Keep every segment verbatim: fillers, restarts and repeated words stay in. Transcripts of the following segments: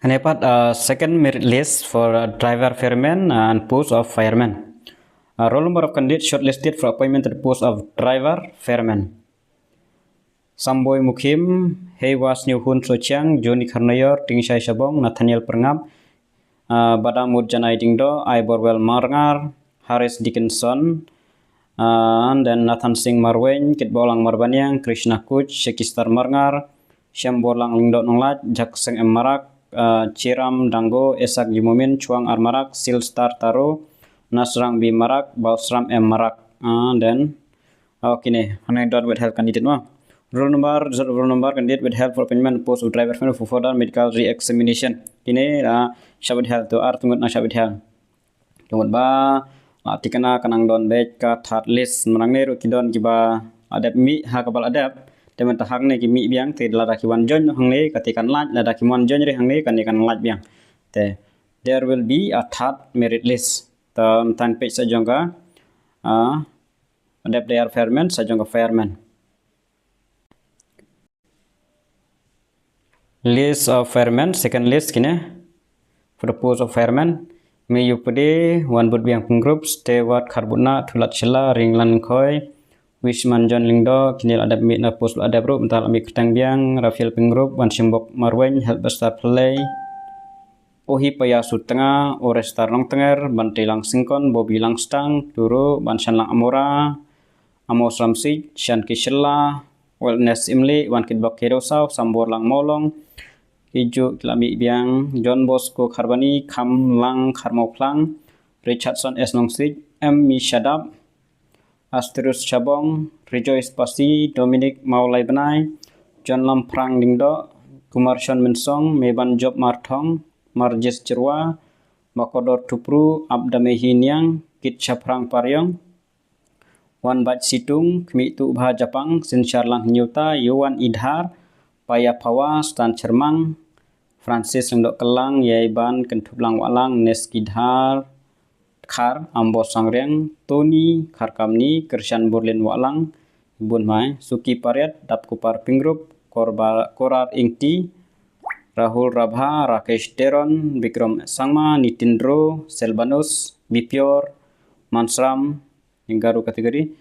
Hangne pat, uh, second merit list for, uh, driver fireman and post of fireman. Uh, roll number of candidates shortlisted for appointment to the post of driver fireman. Samboi Mukhim, Heiwas Niuhun Sochiang, Johnny Kharnoyor, Tingshai Shabong, Nathaniel Perngap, uh, Badamut Janai Dingdo, Aiborwell Marngar, Harris Dickinson, uh, and then Nathan Singh Marweng, Kitbolang Marbaniang, Krishna Kuch, Shekistar Marngar, Shemborlang Lingdot Nonglaj, Jakseng M Marak, uh, Chiram Dango, Esak Jimomin, Chuang R Marak, Silstar Taro, Nasrang B Marak, Balsram M Marak, uh, and then, okay, ne, hangne don withheld candidate ma. Roll number, result of roll number, candidate withheld for appointment post of driver for further medical re-examination. Kine, uh, shah withheld to ar tungut na shah withheld. Tungut ba, la tikna ka nang don beit ka third list. Mynta hangne ruh ki don kiba la dep mih ha kaba la dep. Te mynta hangne ki mih biang te lada ki wan join hangne ka te kan lait, lada ki wan join re hangne ka ne kan lait biang. Te there will be a third merit list. Te mynta page sa jong ka, ah, dep driver fireman, sa jong ka fireman. List of firemen, second list kine. For the post of fireman, Mei Yu Pde, Wanbut Biang Pyngrope, Stewart Kharbutna, Thulat Shela, Ringlan Khoi, Wishman John Lyngdoh, kine la dep mih na post la dep ruh, mynta la mih kyrteng biang, Raphael Pyngrope, Wansimbok Marweng, Helpester Phyllei, Ohi Paya Sutnga, Orestar Nongtenger, Bantelang Syngkon, Bobby Langstang, Turu, Banshanlang Amora, Amos Ramsik, Shanki Shella, Wellness Imli, Wankitbok Kedosaw, Samborlang Mawlong, Kijuk Lami Biang, John Bosco Kharbani, Khamlang Kharmawphlang, Richardson S Nongsik, M Mi Shadap, Asterius Shabong, Rejoice Pasi, Dominic Mawlai Benai, John Lamprang Dingdo, Kumarshon Minsong, Meban Job Marthong, Marjes Jerwa, Bakodor Tupru, Abdamehi Niang, Kit Shaprang Pariong, Wan Bach Situng, Khmih Tu Bha Japang, Sinshar Lang Nyuta, Yowan Idhar, Paya Phawa, Stan Chermang, Francis Lengdok Kelang, Yai Ban, Kentuplang Walang, Neski Dhar, Khar, Ambo Sangriang, Tony, Kharkamni, Krishan Burlin Walang, Bun Mai, Suki Pariat, Dap Kupar Pyngrope, Korba-, Korar Ingti, Rahul Rabha, Rakesh Teron, Bikram Sangma, Nitindro, Selbanus, Bipior, Mansram, Ninggaru category,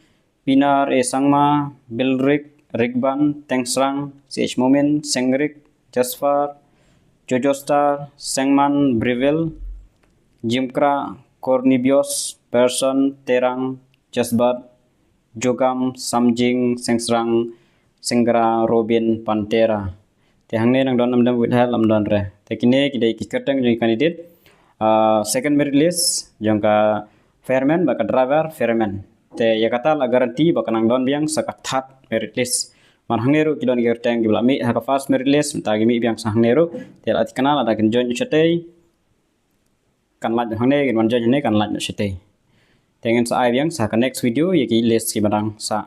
Pinar A Sangma, Bilrik, Rikban, Tengsrang, C H Momin, Sengrik, Jasfar, Jojostar, Sengman, Breville, Jimkra, Cornibios, Person, Terang, Jasbat, Jogam, Samjing, Sengsrang, Sengra, Robin, Pantera. Te hangne nang don nam dam withheld lam don re. Te kine ki dei ki kyrteng jong ki candidate. Ah, second merit list jong ka fireman bad ka driver fireman. Te ïa kata la guarantee ba ka nang don biang sa ka third merit list. Mar hangne ruh ki don ki kyrteng kiba la mih ha ka first merit list, mynta ki mih biang sa hangne ruh. Te la tikna lada kin join shatei. Kan lait hangne, kin wan join hangne, kan lait shatei. Te ngin sa ai biang sa ka next video ïa ki list kiba dang sah.